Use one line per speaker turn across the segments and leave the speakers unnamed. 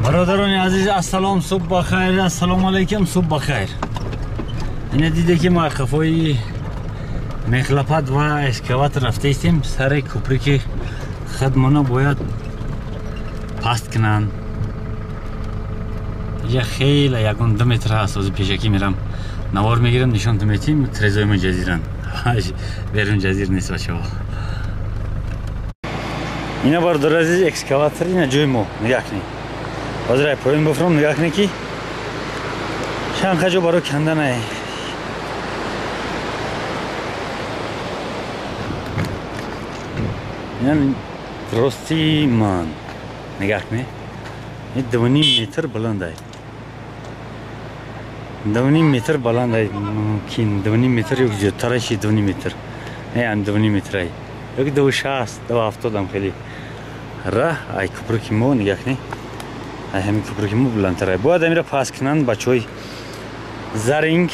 Бародарони азиз, ассалом, субҳ бахайр, ассалому алайкум, субҳ бахайр. Ина диде ки мо қафои мехлапат ва экскаватор рафтаистем сари куприки хидмона бояд паст кунанд. Инҷа хеле ягон 2 метр ҳаст, ози пешакӣ мерам навор мегирам, нишонтон метиҳем. Трезои мо ҷазиранд, берун ҷазир нест бачаҳо. Ина бародари азиз, экскаватор ина ҷои мо, нигаҳ кунед. Ҳозир ай поён бифурам, нигаҳ кунед ки чанд ҷо барои канданай. Ина рости ман нигаҳ кунед, ин 2.5 метр баландай, 2.5 метр баландай, мумкин 2.5 метр ё зиёдтараши 2.5 метр, не ам 2.5 метрай ёки 2.60, 2.70 ам хеле раҳ. Ай купруки мо нигаҳ кунед, ай ҳамин купруки мо баландтарай. Бояд амира паст кунанд бачаҳои заринг,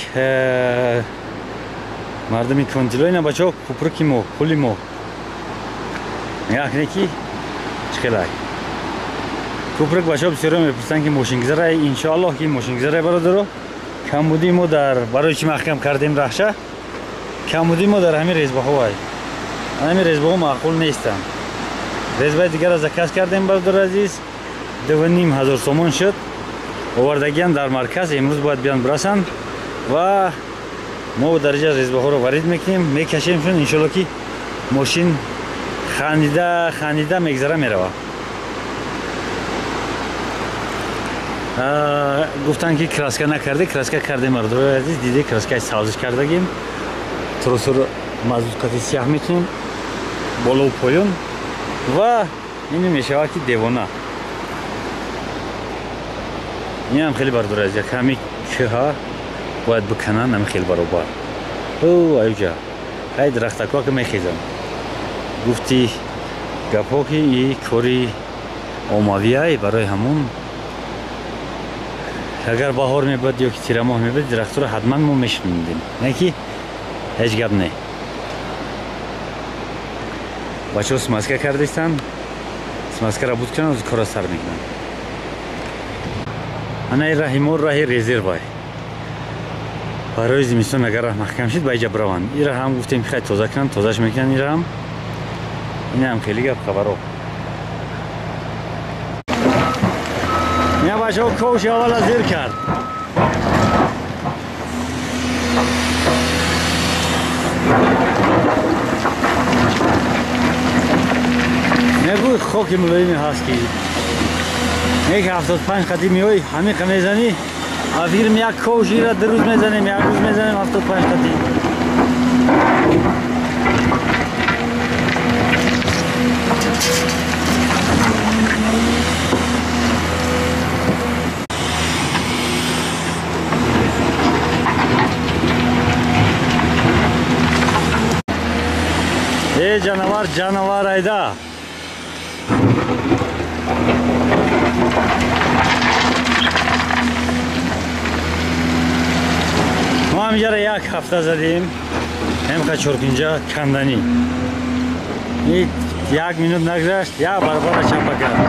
мардуми контило. Ина бачаҳо, купруки мо, пули мо, нигаҳ кунед ки чӣ хелай купрук. Бачаҳо бисёро мепурсанд ки мошингузарай. Иншоаллоҳ ки мошингузарай бародаро. Камбудии мо дар барои чӣ маҳкам кардем раҳша, камбудии мо дар ҳамин резбаҳоай. Ҳамин резбаҳо маъқул нестанд. Резбаи дигарро заказ кардем бародари азиз, 2.5 ҳазор сомон шуд. Овардагиам дар марказ, имрӯз бояд биён бирасанд ва мо дариҷа резбаҳоро варид мекунем, мекашемшон. Иншоалло ки мошин хандида хандида мегзара мерава. Гуфтанд ки краска накарде, краска кардем бародарои азиз, диде краскаи сабзиш кардагим. Тросуро мазбут қати сиёҳ мекунем болову поён ва ин мешавад ки девона. Инам хеле бародарои азиз, ҳами кӯҳа бояд бикананд, ҳами хеле баробар. Ӯ аюҷа ҳай дарахтакҳо ки мехезанд. Гуфти гапҳо ки и кори оммавиай, барои ҳамун агар баҳор мебуд ё ки тирамоҳ мебуд, дарахтро ҳатман мо мешунидем, не ки ҳеҷ гап не. Бачаҳо смазка кардистанд, смазкаро буд кунанд, кора сар мекунанд. Ана ин раҳи мо раҳи резервай барои зимистон, агар раҳ маҳкам шид ба иҷа бираванд. Ин раҳ ҳам гуфтем ки хай тоза кунанд, тозаш мекунанд ин раҳам. Инам хеле гап хабаро. Ина бачаҳо ковши аввала зир кард. Мегӯй хоки мулоиме ҳаст ки як 75 қадим меои, ҳамиқа мезанӣ, а фикрам як ковш ира 2 рӯз мезанем, як рӯз мезанем 75 қадим. Эй ҷанавар, ҷанавар айда. Мо ҳаминҷаро як ҳафта задем, ҳамқа чоркунҷа канданӣ. Як минут нагзашт, як баробара чапа кард.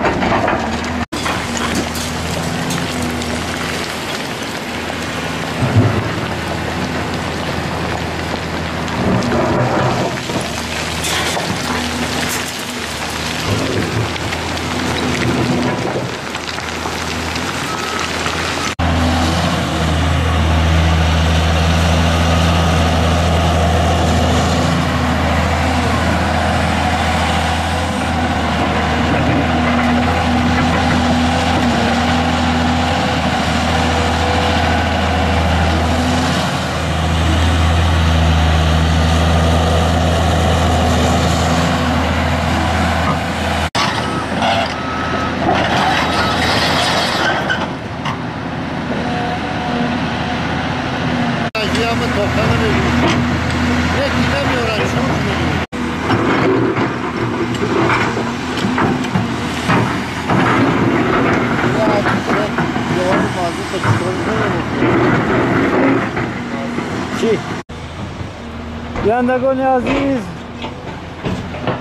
Бинандагони азиз,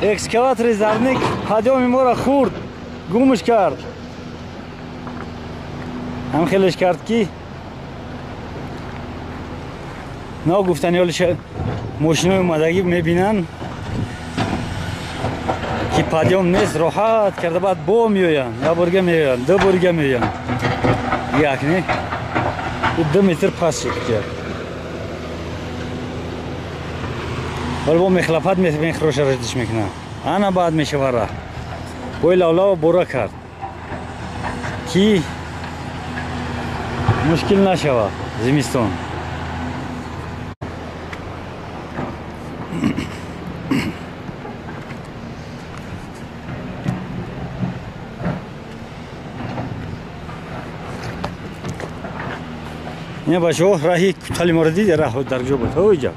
экскаватори зарник ҳадёми моро хӯрд, гумш кард. Ҳам хелеш кард ки ногуфтани ҳоли мошинои омадагӣ мебинанд ки подъём нест, роҳат карда баъд бо меоянд, як борга меоянд, ду борга меоянд. Як не 2 метр пас шуд. Вале бо мехлафат мехроша реждиш мекунад. Ана баъд мешава раҳ. Бой лавлава бора кард ки мушкил нашава зимистон. Ина бачаҳо раҳи кутали моро диди, раҳ дар ҷо буд. Ҳоҷа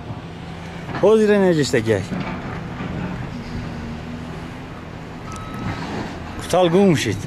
ҳозир неҷиштагиай. Кутал гум шид.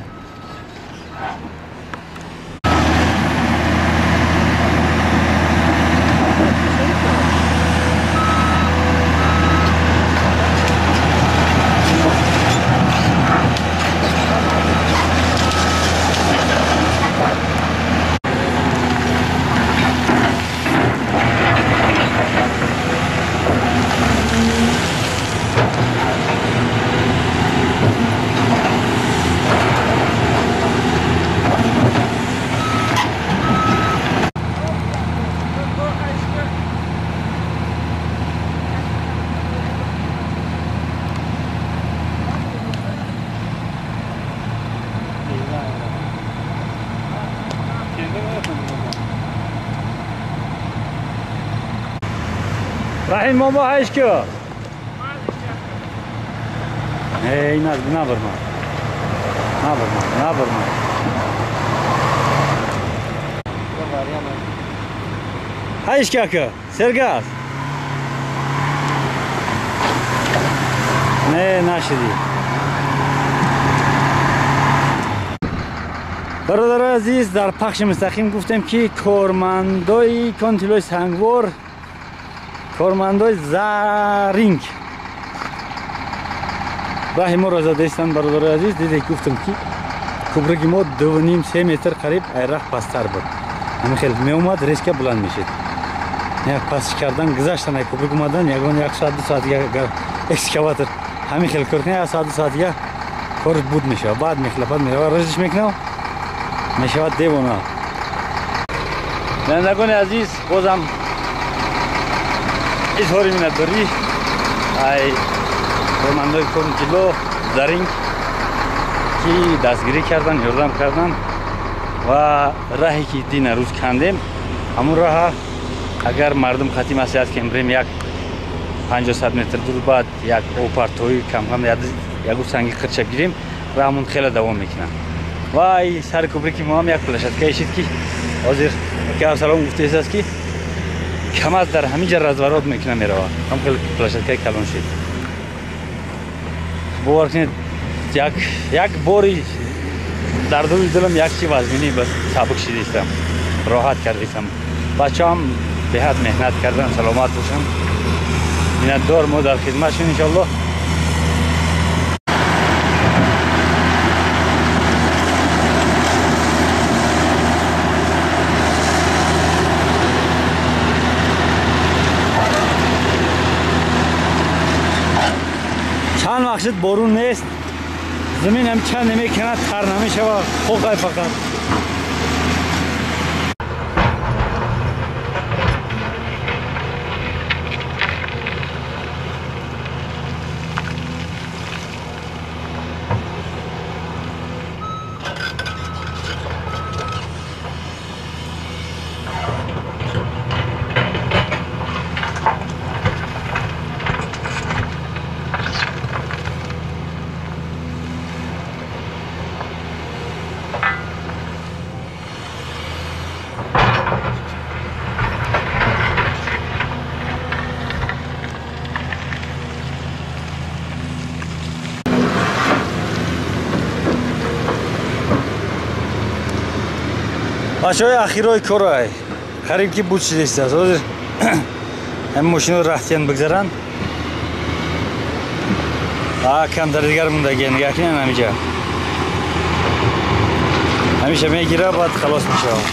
Раҳим момо ҳайш ки? Эй, набарма. Набарма, набарма. Ҳайш ки ака? Сергаз. Не, нашиди. Бародарои азиз, дар пахши мустақим гуфтем ки кормандои контилои сангвор, кормандои заринг раҳи моро задаистанд. Бародарои азиз, диде гуфтам ки кубраги мо 2,5-3 метр қариб ай раҳ пасттар буд. Ҳамин хел меомад, резка буланд мешид. Як пасш кардан гузаштан ай кубрик омадан ягон 1 соат 2 соат экскаватор ҳамин хел кор кунад, 1 соат 2 соат дига кор буд мешавад. Баъд мехлапад, меравад, режиш мекунад, мешавад девона. Бинандагони азиз, бозам изҳори миннатдорӣ ай кормандои контило заринг ки дастгирӣ кардан, ёрдам кардан ва раҳе ки дина рӯз кандем, ҳамун раҳа агар мардум хати маслиҳат кем бирем як 50-100 метр дур, баъд як опартои камкам ягу санги қирча гирем, раҳамон хеле давом мекунад. Ва ай сари кубрики мо ҳам як площадка шид ки ҳозир ки Абсалом гуфтааст ки камаз дар ҳамин ҷа разворот мекунад, меравад. Ҳам хеле площадкаи калон шид. Бовар кунед, як бори дар дури дилам як чи вазминӣ ба сабук шидистам, роҳат кардистам. Бачаам беҳад меҳнат кардан, саломат бошанд. Миннатдор мо дар хидматшон иншоаллоҳ. Чанд вақт шуд борун нест, замин ҳам чанд намекунад, тар намешавад, хоқай фақат. Бачаҳои ахирои корай қариб ки буд шидистааст. Ҳозир ҳам мошино раҳтиян бигзаранд, камтар дигар мондагия. Нигоҳ кунед ҳамиҷа, Ҳамеша мегира, баъд халос мешавад.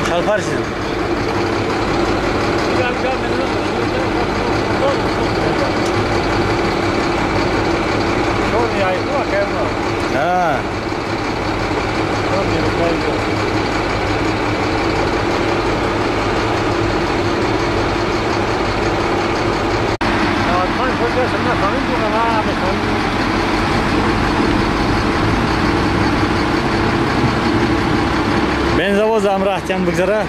Чалпар чизим. Ha. Бензовоз ҳамраҳтиям бигзара.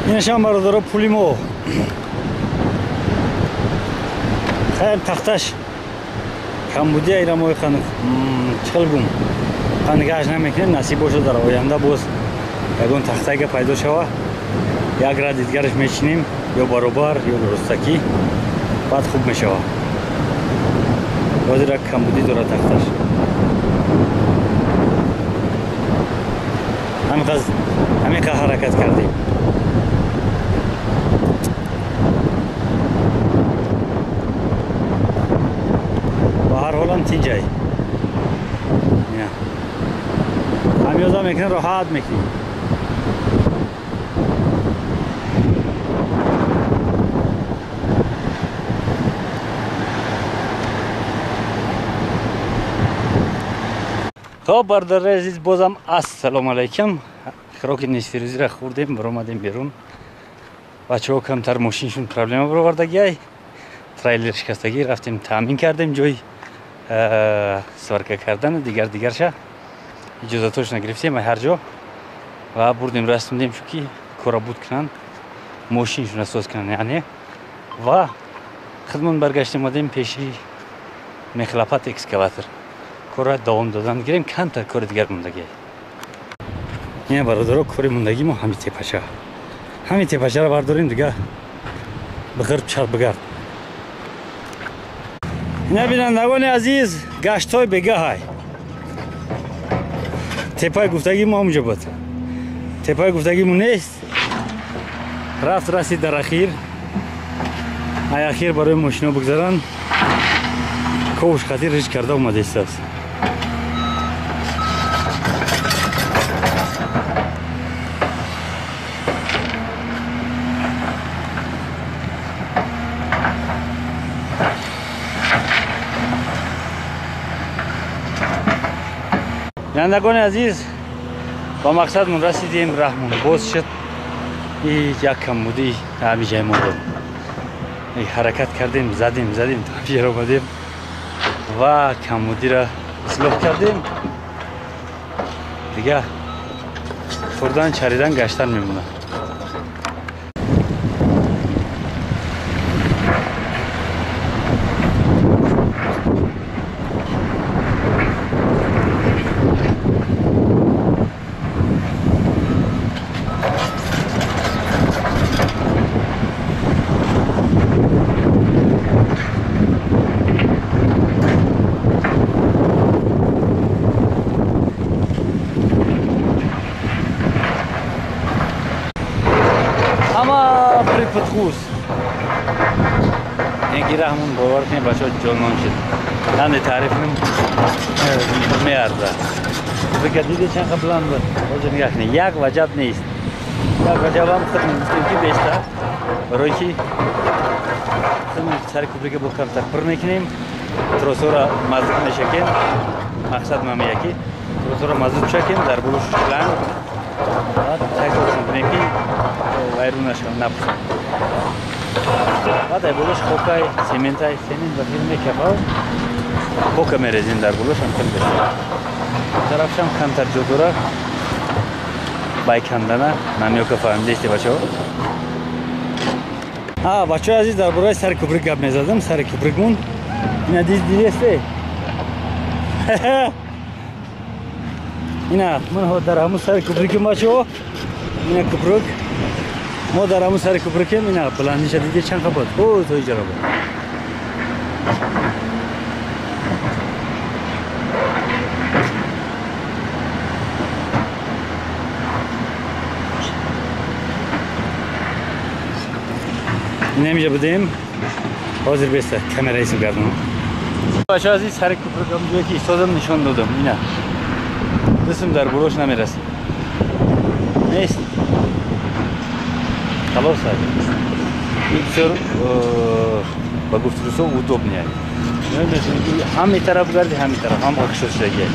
Инашам бародаро пули мо. Хайр тахташ камбудия ира мои чӣ гум қанигаш намекунем, насиб бошад дар оянда боз ягон тахтага пайдо шава, як рад дидгараш мечинем, ё баробар ё ростакӣ, баъд хуб мешава. Ҳозир як камбудӣ дорад тахташ. Ҳамин ҳаракат кардем. Ҳар ҳолам тинҷай. Ҳамёза мекунӣ, роҳат мекунӣ. Хоб бародари азиз, бозам ассалому алайкум. Хӯроки нисфирӯзиро хӯрдем, баромадем берун. Бачаҳо камтар мошиншон проблема баровардагиай. Трейлер шикастагӣ, рафтем таъмин кардем ҷой сварка кардан, дигар дигарша иҷозатошона гирифтем ҳар ҷо ва бурдем расондем, чунки кора буд кунанд, мошиншона соз кунанд, яъне. Ва хидмон баргаштем, омадем пеши мехлапат экскаватор. Кора давом додан гирем, камтар кори дигар мондагӣ. Ина бародаро, кори мондагӣ мо ҳами тепаша. Ҳами тепашаро бардорем, дигар бихӯрд чар бигард. Ина бинандагони азиз, гаштҳои бегаҳай. Тепаи гуфтагӣ мо ҳамунҷо буд. Тепаи гуфтагӣ мо нест. Рафт расид дар ахир. Ай ахир барои мошино бигзаранд. Ковш хатир риж карда омадааст. Бинандагони азиз, ба мақсадмон расидем, раҳмон боз шуд. Як камбудӣ ҳамиҷай мондем. Ҳаракат кардем, задем, задем, то ҳамиҷа омадем ва камбудиро ислоҳ кардем. Дигар хӯрдан, чаридан, гаштан мемонад. Приподхуз. Яки раҳмон бовар кунед, бачаҳо ҷонон шуд. Нанде таъриф кунем меарзад. Бика диде чанд қаблан буд. Ҳозир нигоҳ кунед, як ваҷаб нест. Як ваҷабам худмон гуфтем ки бештар барои ки худмон сари кубрика бо камтар пур мекунем, тросора мазбут мешакем. Мақсад мамия ки тросора мазбут шакем, дар болош шланг баъд такрор кунем ки вайрон нашавад, напусад. Баъд ай болош хокай, сементай, семент ба филм мекафав, хока мерезем дар болош, ҳам хеле бештар. Тарафшам камтар ҷо дорад. Байкандана намёка фаҳмидесте бачаҳо. Бачаҳои азиз, дар бораи сари куприк гап мезадам. Сари куприкмон ина дидесте? Ина ман дар ҳамун сари куприкем бачаҳо. Ина куприк. Мо дар ҳамун сари куприкем. Ина баландиша диде чанд қабат? О, то иҷара буд. Инамиҷа будем. Ҳозир беста камера исм гардонам. Бачаҳо азиз, сари куприк ҳам ҷое ки истодам нишон додам. Ина дастам дар бурош намерасид. Нест. Халос. Ин бисёр ба гуфти русо удобный. Ҳами тараф гарди, ҳами тараф, ҳам акшошдаги.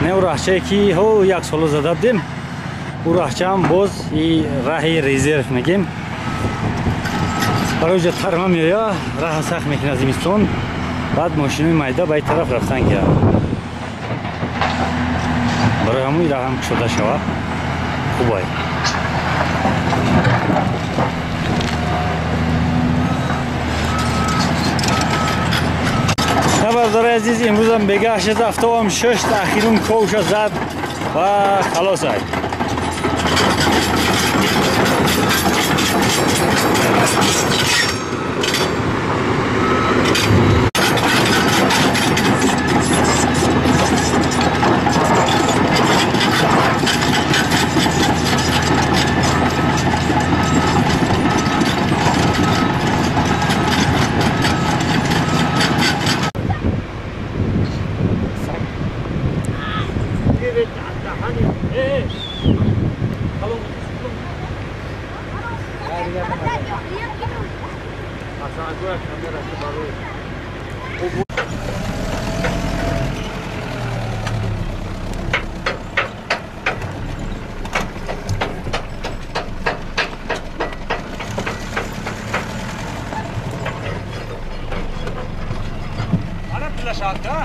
Не, у раҳчае ки ҳо як соло зада будем, у раҳчаам боз и раҳи резерв мегем. Барои ҷа тарма меоя, раҳа сахт мекунад зимистон, баъд мошинои майда ба ин тараф рафтан гирад. Барои ҳамун раҳам кушода шавад хубай. Бародари азиз, имрӯзам бегаҳ шуд, афтобам шушт, ахирун ковша зад ва халос ай.
Ana площадка.